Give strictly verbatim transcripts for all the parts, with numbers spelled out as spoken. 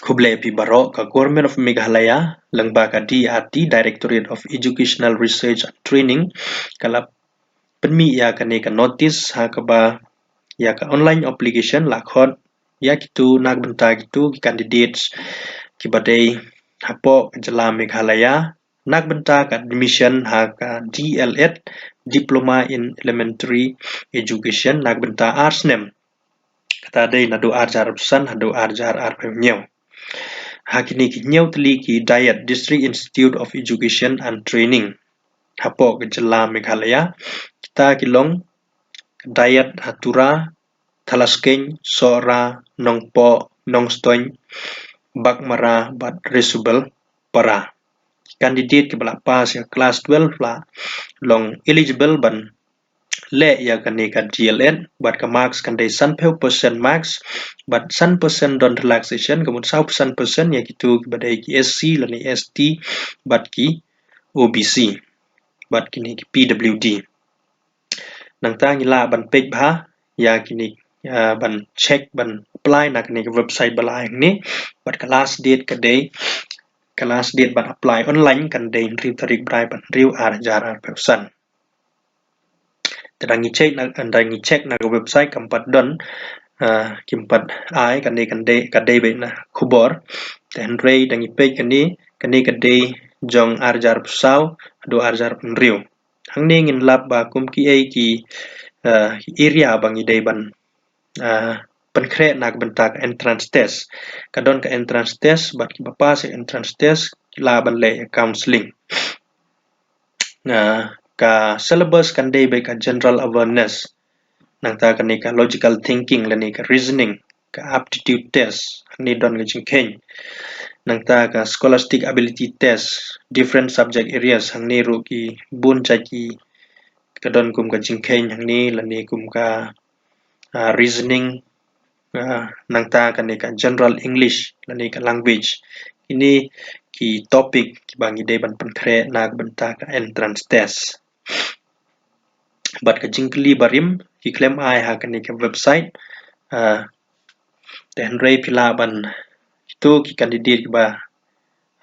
Khublei phi baroh. Ka Government of Meghalaya lyngba ka D R T, Directorate of Educational Research and Training, ka la pynmih ïa kane ka notice ha kaba ïa ka online application la khot ïa kito na ka bynta kito ki candidates kiba dei hapoh ka jylla Meghalaya na ka bynta ka admission ha ka D L Ed, Diploma in Elementary Education, na ka bynta ar snem. Kata dei naduh ar hajar arphew san haduh ar hajar arphew hynñiew. Ha kine ki hynñiew tylli ki DIET, District Institute of Education and Training, hapoh ka jylla Meghalaya, kita ki long DIET ha Tura, Thadlaskeiñ, Sohra, Nongpoh, Nongstoiñ, Baghmara bad Resubelpara. Candidate kiba la pass ïa class twelve la long eligible ban leh ïa kane ka D L Ed, bad ka marks kan dei sanphew percent marks, bad san percent don relaxation, ka mut saw percent ïa kito kiba dei ki S C lane S T, bad ki O B C, bad kine ki P W D. Nangta ngi lah ban peit bha ïa kine, ah, ban check, ban apply na kane ka website ba la ai hangne, bad ka last date ka dei, ka last date ban apply online kan dei hynriew tarik bnai ba hynriew ar hajar arphew san. Te da ngi check na, da ngi check na ka website kam pat don, ah, kim pat ai kane kan dei, ka dei beit na khubor. Te hynrei da ngi peit kane, kane ka dei jong ar hajar arphew saw haduh ar hajar arphew hynriew. Hangne ngin lap ba kum kiei ki, ah, ki area ba ngi dei ban, ah, pynkhreh na ka bynta ka entrance test. Ka don ka entrance test, bad kiba pass ïa entrance test ki lah ban leh ïa counselling. Ah, ka syllabus kan dei beit ka general awareness, nangta kane ka logical thinking lane ka reasoning, ka aptitude test, hangne don ka jingkheiñ. Nangta ka scholastic ability test, different subject areas, hangne ruh ki bun jait ki, ka don kum ka jingkheiñ hangne lane kum ka, ah, reasoning, ah, nangta kane ka general English lane ka language. Kine ki topic kiba ngi dei ban pynkhreh na ka bynta ka entrance test. Bad ka jingkylli barim ki khlem ai ha kane ka website. Ah, te hynrei phi lah ban, kito ki candidate kiba,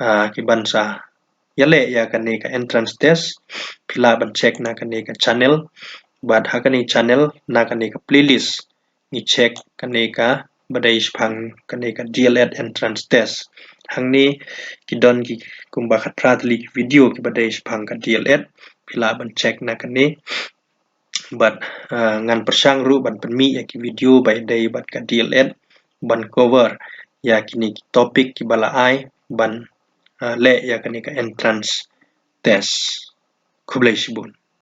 ah, ki ban sa ïaleh ïa kane ka entrance test, phi lah ban check na kane ka channel. Bad ha kane channel, na kane ka playlist, ngi check kane kaba dei shaphang kane ka D L Ed entrance test. Hangne ki don ki kumba khatphra tylli ki video kiba dei shaphang ka D L Ed, phi lah ban check na kane. Bad, ah, ngan pyrshang ruh ban pynmih ïa ki video ba ïadei bad ka D L Ed ban cover ïa kine ki topic kiba la ai ban, ah, leh ïa kane ka entrance test. Khublei shibun.